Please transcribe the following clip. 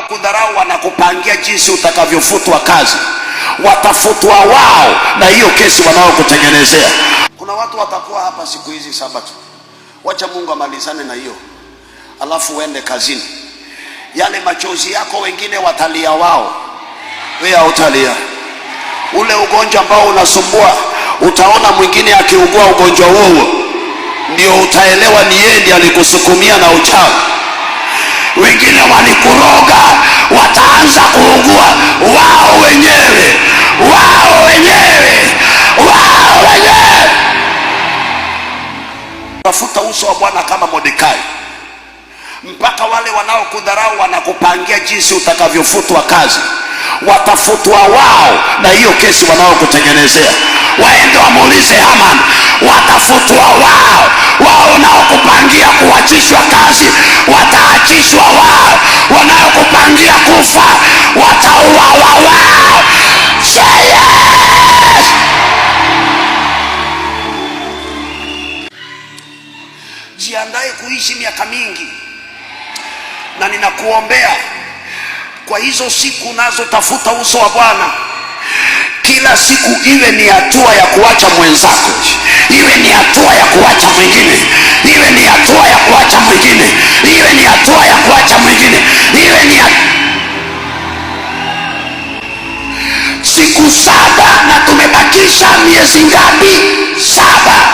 Kudharau wanakupangia jinsi utakavyofutwa kazi, watafutwa wao na hiyo kesi wanaokutengenezea. Kuna watu watakuwa hapa siku hizi saba tu, wacha Mungu amalizane na hiyo, alafu uende kazini. Yale machozi yako wengine watalia wao, wewe hautalia. Ule ugonjwa ambao unasumbua, utaona mwingine akiugua ugonjwa huo huo, ndio utaelewa ni yeye ndiye alikusukumia na uchawi. Wengine walikuroga, wataanza kuugua wao wenyewe, wao wenyewe, wao wenyewe. Tafuta uso wa Bwana kama Mordekai, mpaka wale wanaokudharau wanakupangia jinsi utakavyofutwa kazi, watafutwa wao na hiyo kesi wanaokutengenezea. Waende wamuulize Haman, watafutwa wao. Wao wanaokupangia kuachishwa kazi wataachishwa wao, wanaokupangia kufa watauawa wao. Say yes! Jiandae kuishi miaka mingi, na ninakuombea kwa hizo siku nazotafuta uso wa Bwana, kila siku iwe ni hatua ya kuacha mwenzako, iwe ni hatua ya kuacha mwingine, iwe ni hatua ya kuacha mwingine, iwe ni hatua ya kuacha mwingine, iwe ni siku 7 na tumebakisha miezi ngapi? 7.